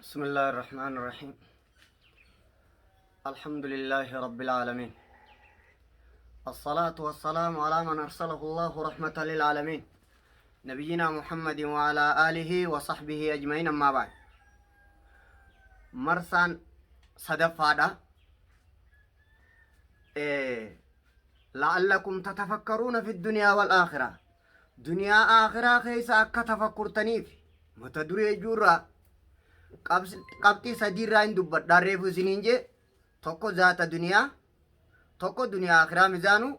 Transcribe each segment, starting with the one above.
بسم الله الرحمن الرحيم الحمد لله رب العالمين الصلاة والسلام على من أرسله الله رحمة للعالمين نبينا محمد وعلى آله وصحبه أجمعين أما بعد مرسان صدفادا إيه لعلكم تتفكرون في الدنيا والآخرة duniyaa aakhiraa keessa akka tafakkurtaniif mata duree juurraa qabxii sadiirraa hin dubbadhaa reefu isiniin jee tokko zaata duniyaa tokko duniyaa aakhiraa mizaanu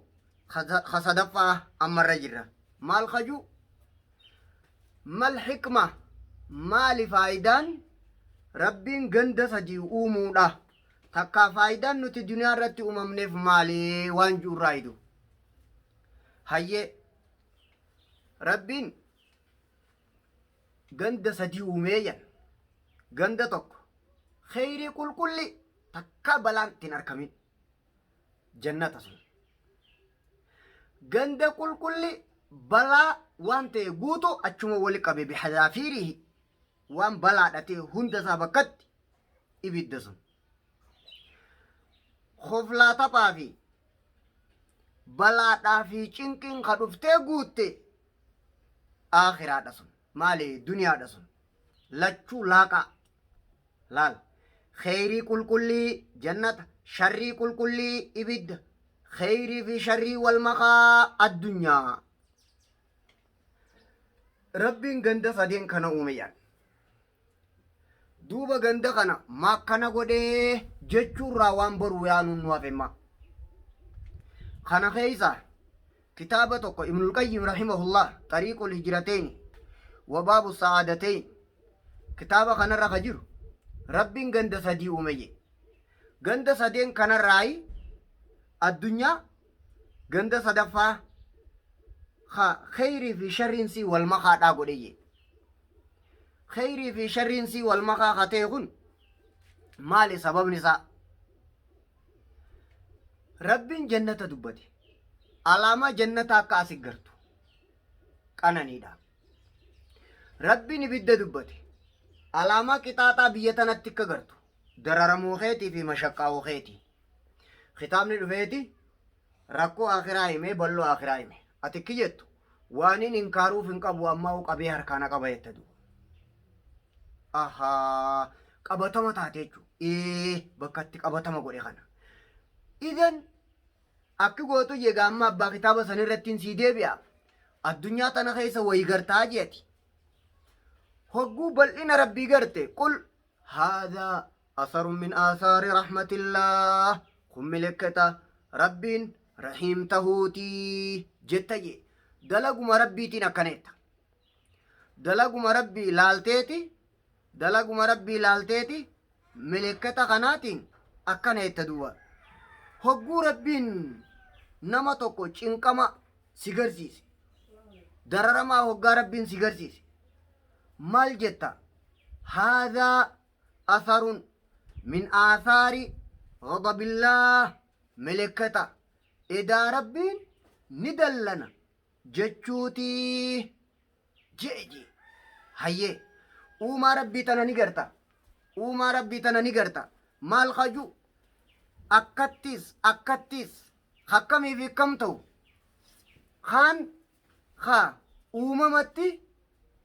ka sadaffaa ammarra jirra maal kaju mal hikma maali faayidaan rabbiin ganda sadii uumuudha takkaa faayidaan nuti duniyaa irratti uumamneef maali waan juurraa hidu Hayyee Rabbiin ganda sadii uumee jedha. Ganda tokko kheyrii qulqulli takkaa balaan ittiin arkamin jannata sun. Ganda qulqulli balaa waan ta'e guutuu achuma wali qabe bihadaafiirihi waan balaadha ta'e hunda isaa bakkatti ibidda sun. Koflaa taphaa fi balaadhaa fi cinqiin ka dhuftee guutte aakhiraadha sun maali duniyaadha sun lachuu laaqaa laal kheyrii qulqullii jannata sharrii qulqullii ibidda kheyrii fi sharrii wal makaa addunyaa rabbiin ganda sadeen kana uume jedhan Duuba ganda kana maakkana godhee jechuurraa waan boruu yaanuun nu hafemma. Kana keessa kitaaba tokko Ibnul Qayyim rahimahullah Xariiqul Hijrateeni wa Baabu Sa'aadateyn kitaaba kanarra ka jiru Rabbiin ganda sadii uume jedhe. Ganda sadeen kanarraayi addunyaa ganda sadaffaa ka kheyrii fi sharriin sii wal makaadhaa godhe jedhe. Kheyrii fi sharriin sii wal makaa ka ta'e kun maali sababni isaa? Rabbiin jannata dubbate. Alaamaa jannata akka asi gartu qananiidha. Rabbiin ibidda dubbate. Alaamaa qixaaxaa biyya tanatti akka gartu dararamuu keetii fi mashaqqaa'uu keetii. Kitaabni dhufeeti rakkoo akhiraa himee bal'oo akhiraa hime. Ati akki jettu waanin inkaaruuf hin qabu ammaa qabee harkaa na qaba jetta duuba. Ahaa qabatama taate jechuudha. Ee bakka itti qabatama godhe kana. Idan akki gootu jeega amma abbaa kitaaba san irratti sii deebi'a. Addunyaa tana keessa wayii gartaa jeeti. Hogguu bal'ina rabbii garte qul haadhaa Asarun min aasaari rahmatillaah kun milikkita Rabbiin rahiim tahuuti jetta jee. Dalaguma Rabbiitiin akkana jetta. Dalaguma Rabbii laalteeti dalaguma Rabbii laalteeti milikkita kanaatiin akkana jetta duuba. Hogguu Rabbiin nama tokko cinqama si garsiise. Dararamaa hoggaa Rabbiin si garsiise. Maal jetta? Haadhaa atharun min aathaari ghadabillaah milikkata edaa rabbiin ni dallana jechuuti je'e jee hayyee uumaa rabbii tana ni garta uumaa rabbii tana ni garta maal kaju akkattis akkattis akkamii fi kam ta'u kaan Kaa uumamatti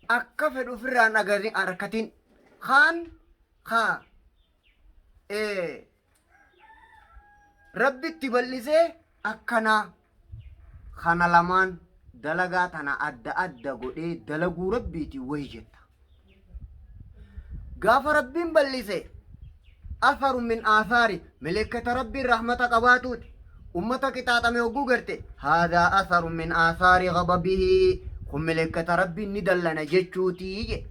akka fedhu ofirraan arkatin. Kaan kaa Rabbitti bal'isee akkanaa kana lamaan dalagaa tana adda adda godhee dalaguu Rabbiiti wayi jetta. Gaafa Rabbiin bal'ise atharu min aathaari milikkata Rabbiin rahmata qabaatuuti. Ummata qixaaxame hogguu garte haadhaa atharu min aathaari ghadabihi kun milikkata Rabbiin ni dallana jechuuti je.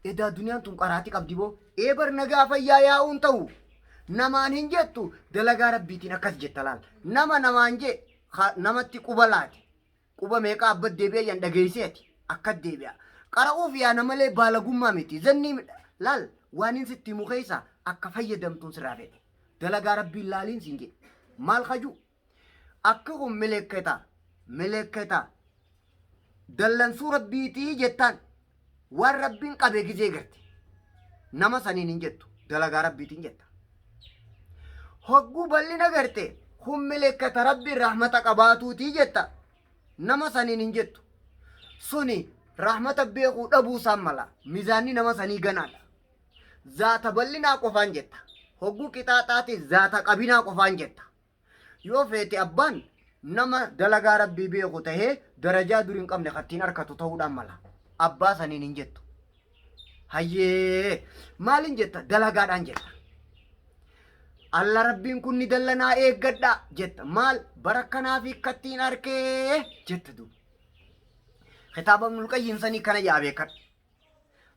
Edaa duniyaan tun qaraati qabdi boo. Ee bar nagaa fayyaa yaa'uun ta'u namaan hin jettu dalagaa Rabbiitiin akkas jetta laal. Nama namaan jee namatti quba laate Quba meeqa abbat deebi'a yan dhageessee ati akkat deebi'a. Qara'uuf yaana malee baalagummaa miti. Zannii laal waanin sitti himu keessa akka fayyadamtuun sirraa fedhe. Dalagaa rabbiin laaliin siin jedhe. Maal kaju? Akki kun milekketa milekketa dallansuu rabbiitii jettaan waan rabbiin qabe gizee garte. Nama saniin hin jettu. Dalagaa Rabbiitiin jetta. Hogguu bal'ina garte kun milikkata Rabbiin rahmata qabaatuutii jetta. Nama saniin hin jettu. Suni rahmata beekuu dhabuu isaan mala. Mizaanni nama sanii ganaadha. Zaata bal'inaa qofaan jetta. Hogguu qixaaxaati zaata qabinaa qofaan jetta. Yoo feete abbaan nama dalagaa Rabbii beeku tahee darajaa dur hin qabne kattiin arkatu ta'uudhaan mala. Abbaa saniin hin jettu. Hayyee maalin jetta? Dalagaadhaan jetta. Alla Rabbiin kun ni dallanaa eeggadha jetta. Maal bara kanaa fi kattiin arkee jetta duuba. Kitaaba Ibnul Qayyim sanii kana yaa beekadhu.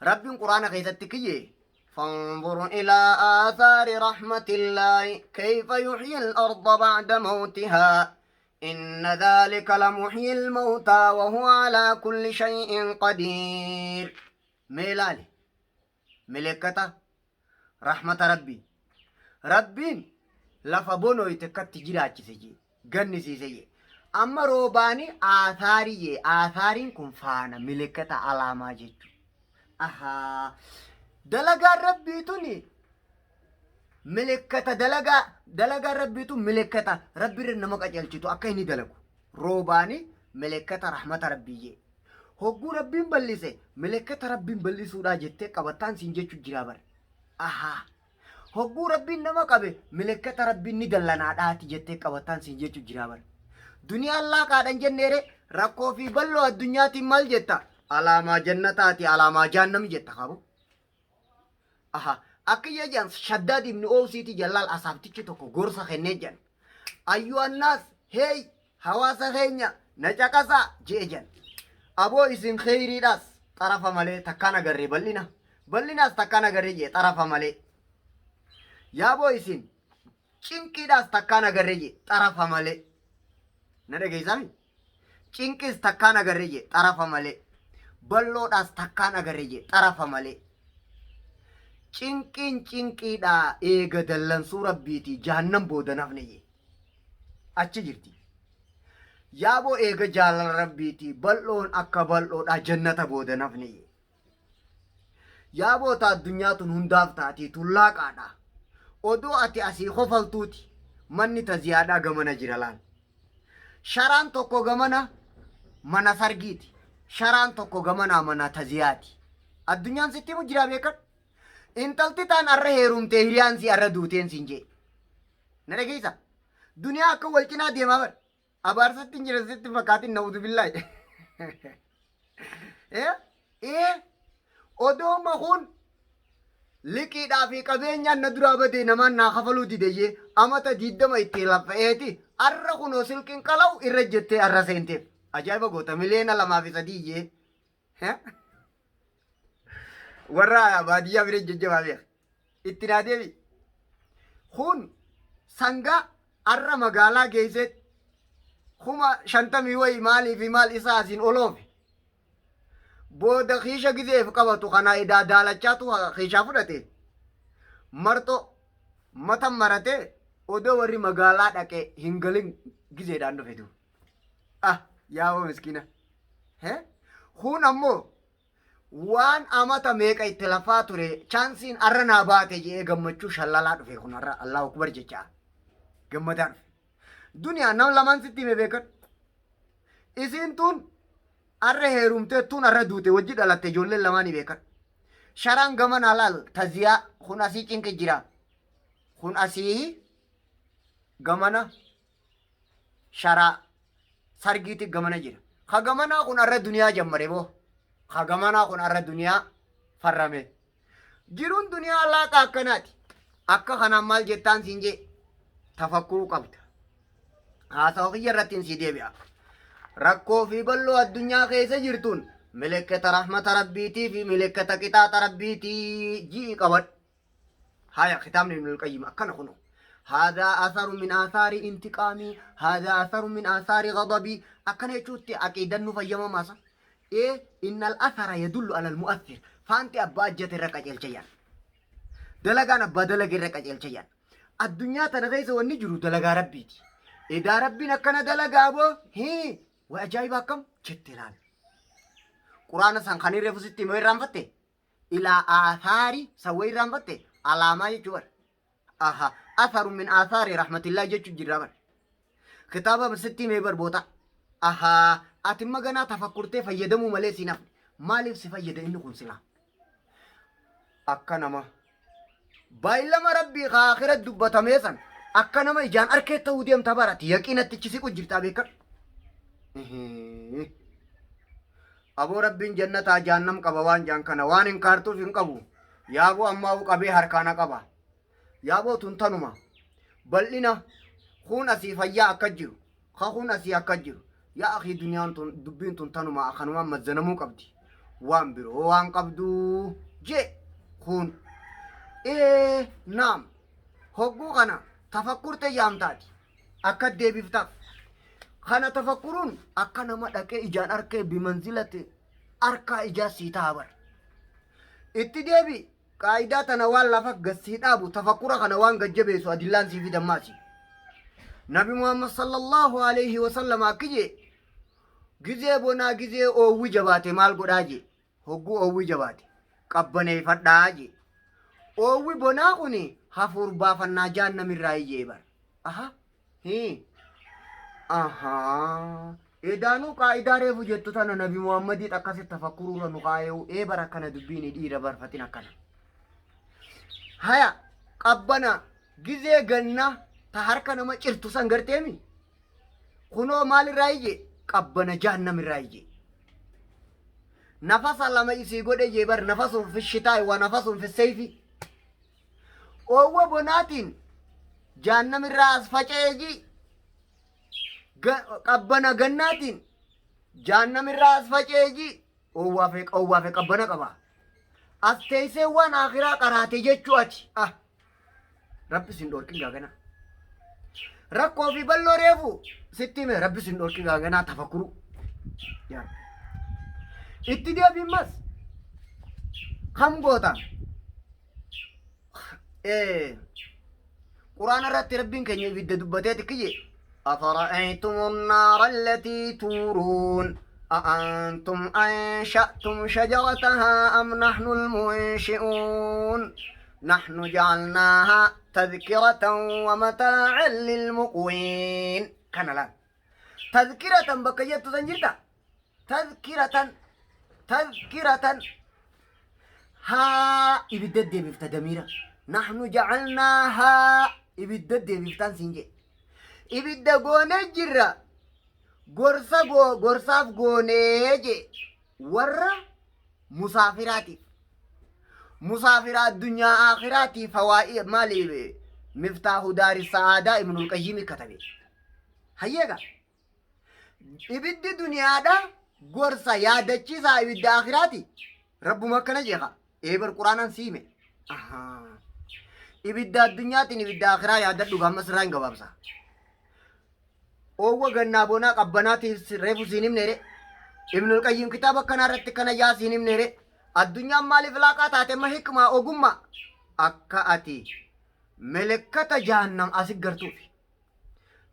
Rabbiin Quraana keessatti kiyye فانظر إلى آثار رحمة الله كيف يحيي الأرض بعد موتها إن ذلك لمحيي الموتى وهو على كل شيء قدير. ميلالي ملكتا رحمة ربي Rabbiin lafa bonoyte akkatti jiraachise jee gannisiise jee. Amma roobaani aasaarii jee aasaariin kun faana milikkata alaamaa jechu. Ahaa dalagaan Rabbii tuni milikkata dalagaa dalagaan Rabbii tun milikkata Rabbiirra nama qajeelchitu akka inni dalagu. Roobaani milikkata rahmata Rabbii jee. Hogguu Rabbiin bal'ise milikkata Rabbiin bal'isuudhaa jettee qabattaan siin jechu jiraa bara. Ahaa. Hogguu Rabbiin nama qabe milekkata Rabbiin ni dallanaadhaati jettee qabattaan siin jechu jiraa bar. Duniyaan laaqaadhan jenneere rakkoo fi balloo addunyaatiin maal jetta? Alaamaa jannataati alaamaa jaannami jetta kaabo. Aha akka iyya jedhan Shaddaad ibni Oowsiiti jallaal asaabtichi tokko gorsa kennee jedhan. Ayyuhannaas hey hawaasa keenya na caqasaa je'e jedhan. Aboo isin kheyriidhaas xarafa malee takkaan agarree bal'ina. Bal'inaas takkaan agarree je'e xarafa malee. Yaaboo isin cinqiidhaas takkaan agarree je'e xarafa malee. Na dhageessaami? Cinqiis takkaan agarree je'e xarafa malee. Bal'oodhaas takkaan agarree je'e xarafa malee. Cinqiin cinqiidhaa eega dallansuu Rabbiitii jahannam booda nafne je'e. Achi jirti. Yaaboo eega jaalala Rabbiitii bal'oon akka bal'oodhaa jannata booda nafne je'e. Yaaboo ta addunyaa tun hundaaf taatii tun laaqaadha. Odoo ati asii kofaltuuti manni taziyaadhaa gamana jira laal. Sharaan tokko gamana mana sargiiti. Sharaan tokko gamanaa mana taziyaati. Addunyaan sitti himu jiraa beekadhu. Intalti taan arra heerumtee hiriyaan sii arra duuteen siin jee. Na dhageessa? Duniyaa akka wal cinaa deemaa bar. Abaarsatti hin jiran sitti fakkaatin na'uuzu billaahi. Eh? Eh? Odooma kun liqiidhaa fi qabeenyaan na duraa badee namaan naa kafaluu dideyyee amata diiddama itti laffa'eeti arra kunoo silqiin qala'u irra jettee arra seenteef. Ajaa'iba goota miliyoona 2 fi 3 iyyee. Warra baadiyyaa bira jajjabaa beeka. Itti naa deebi. Kun sangaa arra magaalaa geessee 50,000 wayi maalii fi maal isaa asiin oloofe. Booda kiisha gizeef qabatu kana edaa daalachaatu kiishaa fudhate. Marxoo mata maratee odoo warri magaalaa dhaqee hin galin gizeedhaan dhufe duuba. Ah yaaboo miskiina. He? Kun ammoo waan amata meeqa itti lafaa ture chaansiin arra naa baate jedhee gammachuu shallalaa dhufe kun arra Allahu Akbar jechaa gammadaa dhufe. Duniyaa nam lamaan sitti hime beekan. Isiin tun arra heerumtee tun arra duute wajji dhalatte ijoolleen lamaanii beekan. Sharaan gamana laal taziyaa kun asii cinqi jira. Kun asii gamana sharaa sargiiti gamana jira. Ka gamanaa kun arra duniyaa jammare boo. Ka gamanaa kun arra duniyaa farrame. Jiruun duniyaa laaqa akkanaati. Akka kanaan maal jettaan siin jee tafakkuruu qabda. Haasawa kiyya irratti hin sii deebi'a. Rakkoo fi bal'oo addunyaa keessa jirtuun milikkita rahmata Rabbiitii fi milikkita qixaaxa Rabbiitii ji'i qabadhu. Haya kitaabni Ibnul Qayyim akkana kuno. Haadhaa atharu min aathaari intiqaamii, haadhaa atharu min aathaari ghadabii. Akkana jechuutti aqiidan nu fayyamamaasa. Ee innal athara yadullu alal mu'athir. Faanti abbaa ajjate irra qajeelcha jedhan. Dalagaan abbaa dalage irra qajeelcha jedhan. Addunyaa tana keessa wanni jiru dalagaa Rabbiiti. Edaa Rabbiin akkana dalagaa boo hii way ajaa'iba akkam jette laal. Quraana san kan irra fusitti himee irraanfatte. Ilaa aathaari san way irraanfatte alaamaa jechuu bar. Aha atharu min aathaari rahmatillaa jechuu jirraa bar. Kitaaba sitti himee bar boota. Ahaa ati imma ganaa tafakkurtee fayyadamuu malee siin hafne. Maaliif si fayyada inni kun silaa? Akka nama baay'ilama rabbii ka akhira dubbatamee san akka nama ijaan arkee ta'uu deemta barati yaqiinatti achi siqu jirtaa beekadhu. Aboo rabbiin jannataa jaannam qaba waan jaan kana waan hin kaartuuf hin qabu. Yaaboo ammaa'uu qabee harkaana qaba. Yaaboo tun tanuma. Bal'ina kuun asii fayyaa akka jiru. Ka kun asii akka jiru. Yaa akii duniyaan tun dubbiin tun tanuma akkanumaan mazzanamuu qabdi. Waan biroo waan qabdu jee kun. Ee naam hogguu kana tafakkurte jaamtaati. Akka deebiftaaf. Kana tafakkuruun akka nama dhaqee ijaan arkee bimanzilati arkaa ijaa sii ta'a bar. Itti deebi Qaa'idaa tana waan lafa gad sii dhaabu tafakkura kana waan gad jabeessu adillaan sii fidan maasi. Nabi Muhammad sallallahu alaihi wasallam akki jee gizee bonaa gizee oowwi jabaate maal godhaa jee hogguu oowwi jabaate qabbaneeffadhaa jee. Oowwi bonaa kuni hafuur baafannaa jaannamirraa jee bar. Aha. Hii. Ahaa. Edaanuu qaa'idaa reefu jettu tana Nabi Muhammadiit akkasitti tafakkuruurra nu kaayuu ee bara akkana dubbiin dhiira barfatin akkana. Haya qabbana gizee ganna ta harka nama cirtu san garteemi. Kunoo maalirraa ije qabbana jahannamirraa ije. Nafasa lama isii godhe jee bar nafasuun fi shitaa'i wa nafasuun fi seyfi. Oowwa bonaatiin jaannamirraa as faca'ee ji qabbana gannaatiin jaannamirraa as faca'ee ji oowwaa fi qabbana qaba. As teessee waan akhiraa qaraate jechuu ati. Ah, rabbi sin dhorkin gaaganaa. Rakkoo fi balloo reefu sitti hime rabbi sin dhorkin gaaganaa tafakkuru. Yaa Rabbi. Itti deebiin mas kam goota? Quraana irratti rabbiin keenya ibidda dubbatee tikiyye. أفرأيتم النار التي تورون أأنتم أنشأتم شجرتها أم نحن المنشئون نحن جعلناها تذكرة ومتاعا للمقوين كان لا تذكرة بكيت تنجرتا تذكرة تذكرة haa ibidda deebifta damiira nahnu jacalnaahaa ibidda deebiftaan siin jedhe ibidda goonee jirra gorsa gorsaaf goonee jee warra musaafiraatiif musaafira addunyaa aakhiraatii fawaa'ii maali miftaahu daari sa'aadaa ibnul qayyimi katabe hayyeega Ibiddi duniyaadha gorsa yaadachiisaa ibidda akhiraati. Rabbuma akkana jeeqa. Ee bar quraanaan sii hime. Ahaa. Ibidda addunyaatiin ibidda akhiraa yaadadhu gamma sirraa hin gabaabsa. Oowwa gannaa bonaa qabbanaatiif reefu siin himne re. Ibnul Qayyim kitaaba akkanaa irratti kana yaa siin himne re. Addunyaan maaliif laaqaa taate ma hikmaa ogummaa akka ati melekkata jahannam asi gartuufi.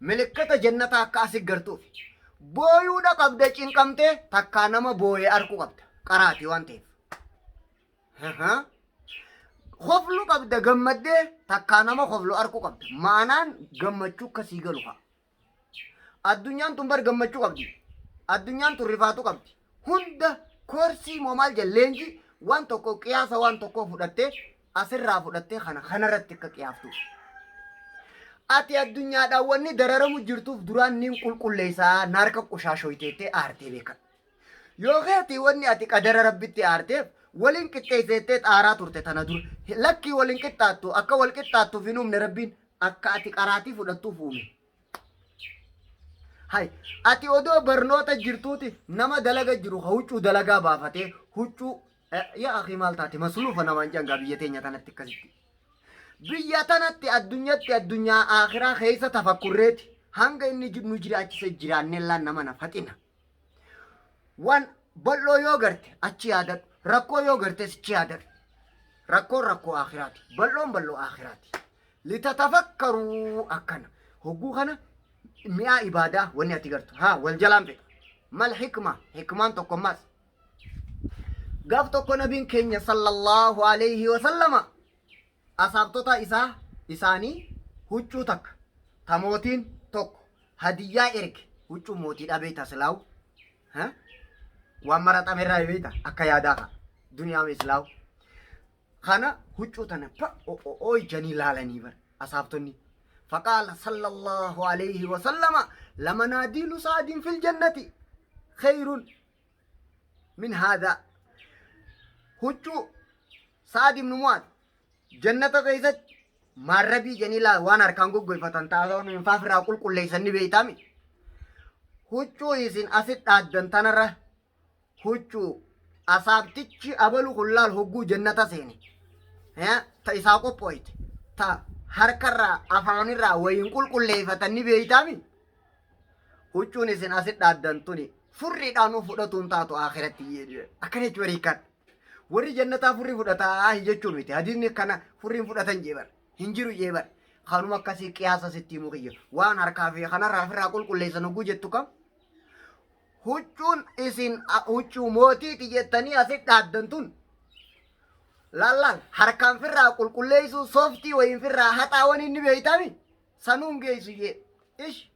Milikkata jannataa akka asi gartuuf. Booyuudha qabda cinqamtee takkaa nama booyee arkuu qabda. Qaraatii waan ta'eef. Koflu qabda gammaddee takkaa nama koflu arkuu qabda. Maanaan gammachuu akkasii galu haa. Addunyaan tun bar gammachuu qabdi. Addunyaan tun rifaatu qabdi. Hunda koorsii moo maal jedhan leenjii waan tokko qiyaasa waan tokkoo fudhattee asirraa fudhattee kana kanarratti akka qiyaaftuuf. Ati addunyaadhaan wanni dararamu jirtuuf duraan niin qulqulleessaa naarka qushaashoyteettee aartee beekan. Yookiin ati wanni ati qadara rabbitti aarteef waliin qixxeesseettee xaaraa turte tana dura. Lakkii waliin qixxaattu akka wal qixxaattuuf hin uumne rabbiin akka ati qaraatii fudhattuuf uume. Hay, ati odoo barnoota jirtuuti nama dalaga jiru ka huccuu dalagaa baafatee huccuu yaa akii maal taate masluufa namaan jangaa biyya teenya tanatti akkasitti. Biyya tanatti addunyatti addunyaa akhiraa keessa tafakkurreeti hanga inni nu jiraachise jiraannellaan nama na faxina. Waan bal'oo yoo garte achi yaadadhu. Rakkoo yoo gartes achi yaadadhu. Rakkoon rakkoo aakhiraati. Bal'oon bal'oo aakhiraati. Litatafakkaruu akkana. Hogguu kana mi'aa ibaadaa wanni ati gartu. Haa wal jalaan fixa. Mal hikma hikmaan tokko ammaas. Gaaf tokko nabiin keenya sallallahu alayhi wasallama asaabtota isaa isaanii huccuu takka ta mootiin tokko hadiyyaa erge. Huccuu mootiidha beekta silaawu. Waan maraxamerraa beekta akka yaadaa ka duniyaa silaawu. Kana huccuu tana pa o'o'oo ijanii laalanii bar asaabtonni. Faqaala sallallahu alayhi wasallama lamanaadiilu sa'adin fil jannati khayrun min haadhaa. Huccuu Sa'ad ibn Mu'aaz jannata keessatti maarrabii jedhanii laa waan harkaan goggoifatan taasisa hinfaaf irraa qulqulleessan ni beeytaami. Huccuu isin asit dhaaddan tanarra huccuu asaabtichi abalu kun laal hogguu jannata seene ta isaa qophooyte ta harkarraa afaanirraa wayiin qulqulleeffatan ni beeytaami. Huccuun isin asit dhaaddan tuni furriidhaanuu fudhatuun taatu akhiratti akkana jechuun hiikan. Warri jannataa furrii fudhataa jechuu miti. Hadiisni kana furriin fudhatan jee bar. Hin jiru jee bar. Kanuma akkasii qiyaasa sitti himu kiyya. Waan harkaa fi kanarraa ofirraa qulqulleessan hogguu jettu kam? Huccuun isin huccuu mootiiti jettanii asit dhaaddan tun laal harkaan firraa qulqulleessuu sooftii wayiin firraa haxaawan inni beeytami sanuun geessu jee. Ish.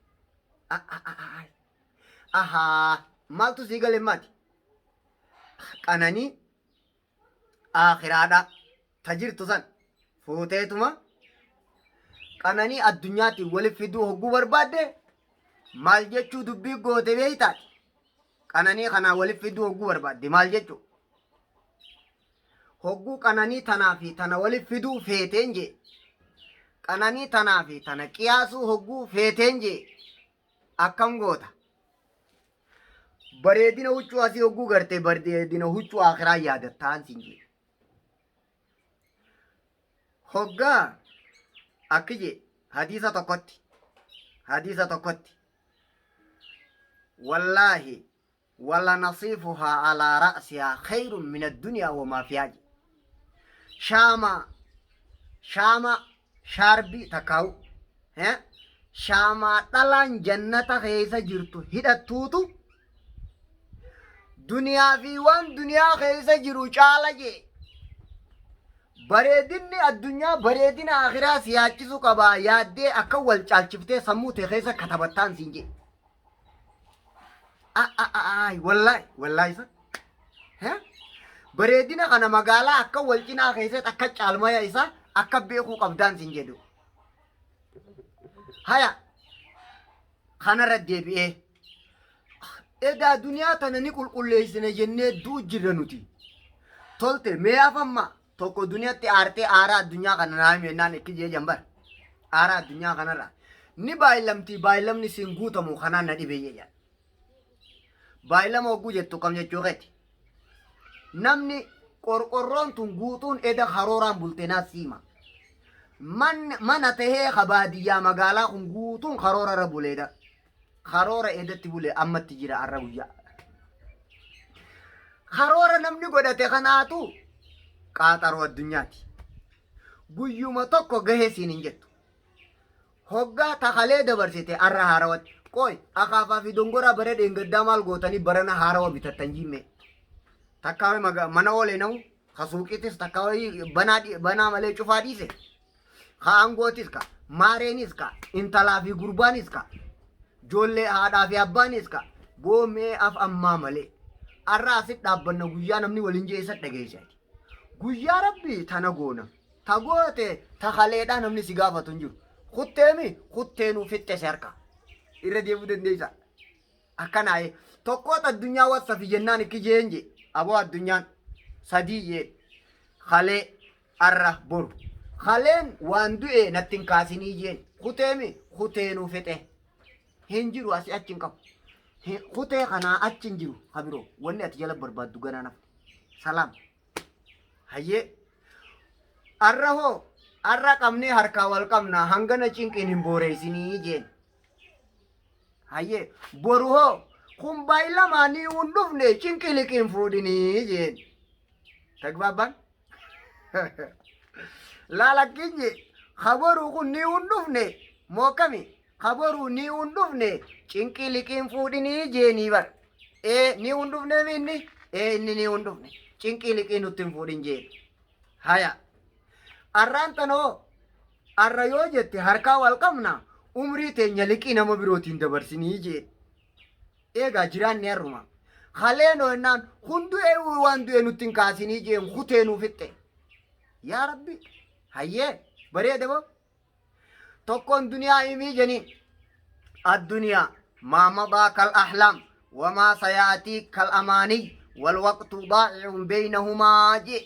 Ahaa maaltu sii gale maati? Qananii aakhiraadha ta jirtu san fuuteetuma qananii addunyaatiin walitti fiduu hogguu barbaadde maal jechuu dubbii goote beeytaati? Qananii kanaa walitti fiduu hogguu barbaadde maal jechuu? Hogguu qananii tanaa fi tana walitti fiduu feeteen jee. Qananii tanaa fi tana qiyaasuu hogguu feeteen jee. Akkam goota? Bareedina huccuu asii hogguu gartee bareedina huccuu akhiraa yaadattaan siin jee. Hoggaa akki jee hadiisa tokkotti hadiisa tokkotti wallaahi wala nasiifuhaa alaa ra'sihaa khayrun min addunyaa wamaa fihaa jedhe. Shaama shaama shaarbii takkaa'u shaamaa dhalaan jannata keessa jirtu hidhattuutu duniyaa fi waan duniyaa keessa jiru caala jee. Bareedinni addunyaa bareedina akhiraa si yaachisuu qaba yaaddee akka wal caalchiftee sammuu tee keessa katabattaan siin jee. Ay, wallahi, wallahi isa. Bareedina kana magaalaa akka wal cinaa keessatti akka caalmaya isaa akka beekuu qabdaan siin jedhu. Haya, kanarra deebi'ee. Edaa duniyaa tana ni qulqulleessine jennee du'u jirra nuti. Tolte mee afamma tokko duniyaatti aartee aaraa addunyaa kana naa himi jennaan ikki jee jambar. Aaraa addunyaa kanarraa. Ni baay'ilamti baay'ilamni siin guutamu kanaan na dhibee jedhan. Baay'ilama hogguu jettu kam jechuu keeti. Namni qorqorroon tun guutuun eda karooraan bulte naa siima. Mana tahee ka baadiyyaa magaalaa kun guutuun karoora irra buleedha. Karoora edatti bule ammatti jira arra guyyaa. Karoora namni godhate kanaatu qaaxaroo addunyaati. Guyyuma tokko gahee siin hin jettu. Hoggaa takalee dabarsite arra haarawatti. Qoy akaafaa fi dongoraa bara dheengaddaa maal gootanii barana haarawa bitattan jimmee. Takkaa mana oolee namu ka suuqiitis takkaa banaa banaa malee cufaa dhiise. Ka aangootis ka maareenis ka intalaa fi gurbaanis ka joollee haadhaa fi abbaanis ka boomee af ammaa malee. Arra asit dhaabbanna guyyaa namni waliin jee isa dhageesse. Guyyaa rabbi tana goona. Ta goote ta kaleedhaa namni si gaafatu hin jiru. Kutteemi kutteenuu fixxe si harka. Irra deemuu dandeessa. Akkanaaye tokkoota addunyaa wassafi jennaan ikki jeen jee aboo addunyaan sadii jee kalee arra boru. Kaleen waan du'e natti hin kaasinii jeen kuteemi kuteenuu fixe. Hin jiru asii achi hin qabu. Kutee kanaa achi hin jiru kabiroo wanni ati jala barbaaddu ganaa nafti. Salaam. Hayyee. Arra hoo arra qabnee harkaa wal qabna hangana cinqiin hin booreessinii jeen. Hayyee boru hoo kun baay'ilamaa ni hin dhufne cinqii liqiin fuudhinii jeen. Tagbaabbaan. Laalakkinye kaboruu kun ni hin dhufne mookami kaboruu ni hin dhufne cinqii liqiin fuudhinii jeenii bar. Ee ni hin dhufne inni ee inni ni hin dhufne. Cinqii liqii nutti hin fuudhin jeen. Haya. Arraan tanoo arra yoo jette harkaa wal qabna umrii teenya liqii nama birootiin dabarsinii jeen. Eegaa jiraanni har'uma. Kaleenoo jennaan kun du'ee waan du'e nutti hin kaasinii jeen kutee nu fixxe. Yaa Rabbi hayyee bareeda boo. Tokkoon duniyaa himii jeniin. Adduniyaa maa madaa kal ahlaam wamaa sayaatii kal amaaniy wal waqtu daa'i'un beeynahumaa jee.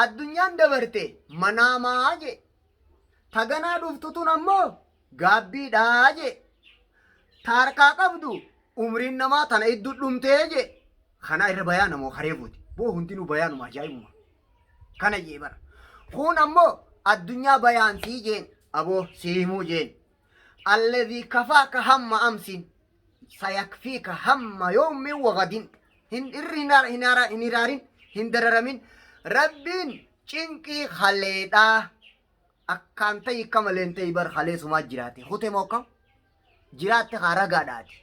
Addunyaan dabarte manaamaa jee. Taganaa dhuftu tun ammoo gaabbiidhaa jee. Ta harkaa qabdu umriin namaa tana iddu dhumtee jee. Kana irra bayaana moo kareefuuti. Boo hundinuu bayaanuma ajaa'ibuma. Kana jee bara. Kun ammoo addunyaa bayaan sii jeen aboo sii himuu jeen. Alladhii kafaaka hamma amsin sayakfiika hamma yoomin wagadin. Hin irri hin hin hin hiraarin hin dararamin. Rabbiin cinqii haleedhaa akkaan ta'i akka malee hin ta'i bar halee sumaa jiraate. Kutee moo akkam? Jiraatte haa ragaadhaati.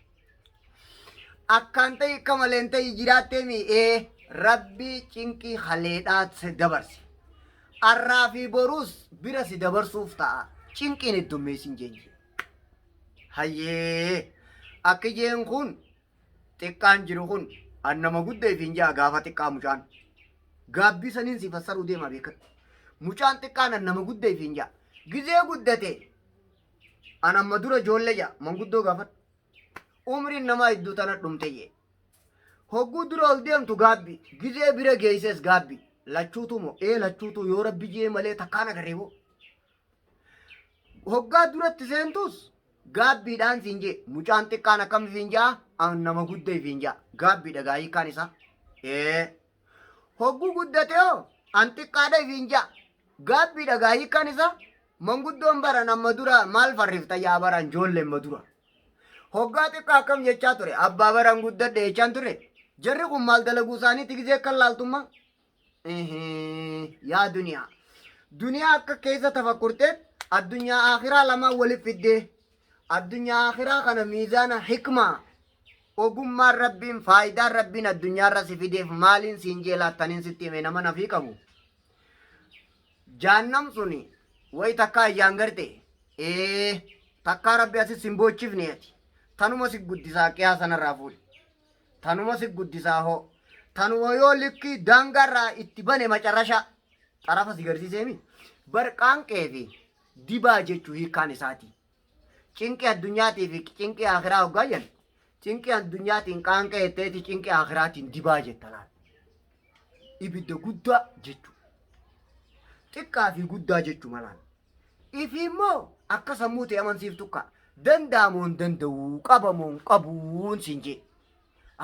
Akkaan ta'i akka malee hin ta'i jiraattee mi ee rabbii cinqii haleedhaa si dabarse. Arraa fi boruus bira si dabarsuuf ta'a. Cinqiin heddummeessin jeenje. Hayyee akki jeen kun xiqqaan jiru kun an nama gudda ifiin ja'a gaafa xiqqaa mucaan. Gaabbii saniin si fassaruu deema beekadhu. Mucaan xiqqaan an nama gudda ifiin ja'a. Gizee guddate An amma dura ijoollee ja'a manguddoo gaafadhu. Umriin namaa hedduu tana dhumte jee. Hogguu dura ol deemtu gaabbi. Gizee bira geesses gaabbi. Lachuutu moo ee lachuutu yoo rabbi jee malee takkaan agarree boo. Hoggaa duratti seentus gaabbiidhaan siin jee mucaan xiqqaan akkam siin ja'a an nama guddaa siin ja'a gaabbiidha gaa hiikkaan isaa. Ee hogguu guddate hoo an xiqqaadha siin ja'a gaabbiidha gaa hiikkaan isaa. Manguddoon baran amma dura maal farrifta yaa baran ijoollee amma dura. Hoggaa xiqqaa akkam jechaa ture abbaa baran guddadhe jechaan ture. Jarri kun maal dalaguu isaaniitti gizee akka laaltummaa. Yaa duniyaa. Duniyaa akka keessa tafakkurteet addunyaa akhiraa lamaan walitti fiddee addunyaa akhiraa kana miizaana hikmaa ogummaan rabbiin faayidaan rabbiin addunyaarra si fideef maaliin siin jee laattaniin sitti hime nama nafii qabu. Jaannam suni way takkaa ijaan garte ee takkaa rabbi asis sin boochifne ati tanuma si guddisaa qiyaa sanarraa fuudhi tanuma si guddisaa hoo tanuma yoo likkii daangaarraa itti bane macarrashaa xarafa si garsiiseemi bar qaanqee fi dibaa jechuu hiikkaan isaati cinqii addunyaatii fi cinqii akiraa hoggaa jennu cinqii addunyaatiin qaanqee jetteeti cinqii akiraatiin dibaa jetta laal ibidda guddaa jechuu xiqqaa fi guddaa jechuu malaan ifi immoo akka sammuu ta'e amansiiftu ka danda'amoon danda'uu qabamoon qabuun siin jee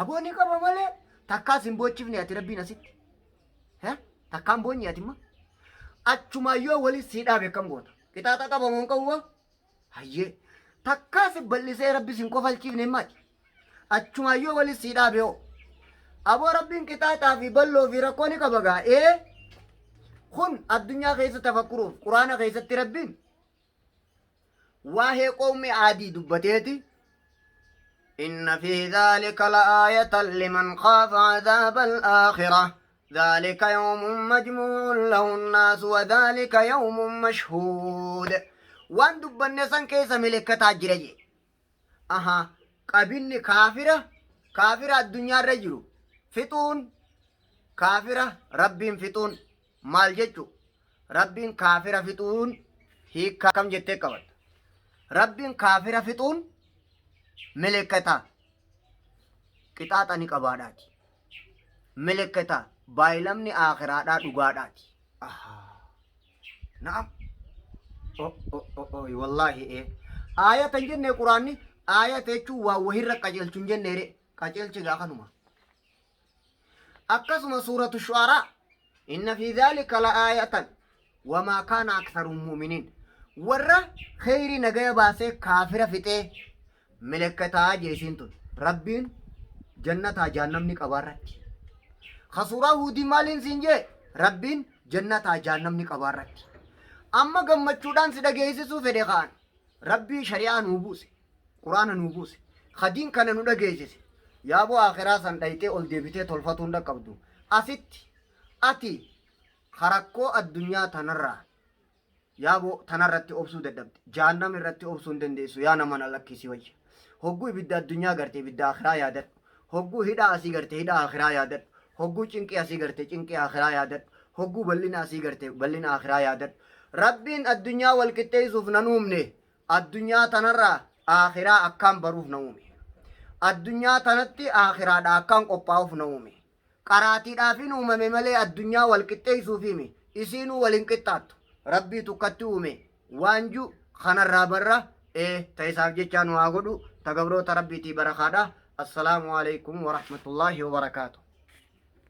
aboo ni qaba malee takkaa sin boochifne ati rabbiin asitti He? Takkaan boonye ati immoo achumaa yoo wali sii dhaabe akkam goota qixaaxa qabamoon qabu waa hayyee takkaa si bal'isee rabbi sin kofalchiifne himmaati achumaa yoo wali sii dhaabe hoo aboo rabbiin qixaaxaa fi balloo fi rakkoo ni qaba gaa ee kun addunyaa keessa tafakkuruuf quraana keessatti rabbiin waa'ee qawmi aadii dubbateeti inna fi dhaalika la'aayatan liman khaafa cadaaba alaakhira dhaalika yawmun majmuu'un lahu nnaasu wa dhaalika yawmun mashhuud waan dubbanne san keessa milikkataa jira jee aha qabinni kaafira kaafira addunyaarra jiru fixuun kaafira rabbiin fixuun Maal jechu? Rabbiin kaafira fixuun hiikkaa kam jettee qabatta? Rabbiin kaafira fixuun milikkita qixaaxa ni qabaadhaati. Milikkita baay'ilamni aakhiraadhaa dhugaadhaati. Ahaa. Na'am. O o o o wallaahi ee. Aayata hin jenne quraanni aayata jechuun waan wahirra qajeelchu hin jenne re qajeelchi gaa kanuma. Akkasuma suuratu shu'araa inna fi dhaalika la aayatan wamaa kaana aktharuhum mu'miniin warra kheyrii nagaya baasee kaafira fixee milekkataa jeesiin tun rabbiin jannataa jaannamni qabaarratti ka suuraa huudii maaliin siin jee rabbiin jannataa jaannamni qabaarratti amma gammachuudhaan si dhageessisuu fedhe kaan rabbii shari'aa nuu buuse Qur'aana nuu buuse. Ka diin kana nu dhageessise. Yaaboo aakhiraa san dhayxee ol deebitee tolfatuu hin dhaqqabdu. Asitti ati ka rakkoo addunyaa tanarraa yaaboo tanarratti obsuu dadhabde jahannam irratti obsuu hin dandeessu yaa nama na lakkisi wayya. Hogguu ibidda addunyaa garte ibidda akhiraa yaadadhu. Hogguu hidhaa asii garte hidhaa akhiraa yaadadhu. Hogguu cinqii asii garte cinqii akhiraa yaadadhu. Hogguu bal'ina asii garte bal'ina akhiraa yaadadhu. Rabbiin addunyaa wal qixxeessuuf nan uumne. Addunyaa tanarraa aakhiraa akkaan baruuf na uume. Addunyaa tanatti aakhiraadha akkaan qophaa'uuf na uume. Qaraatiidhaafin uumame malee addunyaa wal qixxeessuufiimi. Isiinuu wal hin qixxaattu. Rabbii tukkatti uume. Waanju kanarraa barra ee ta isaaf jechaa nu haa godhu. Ta gabroota Rabbiitii barakaadha. Assalaamu alaikum warahmatullaahi wabarakaatu.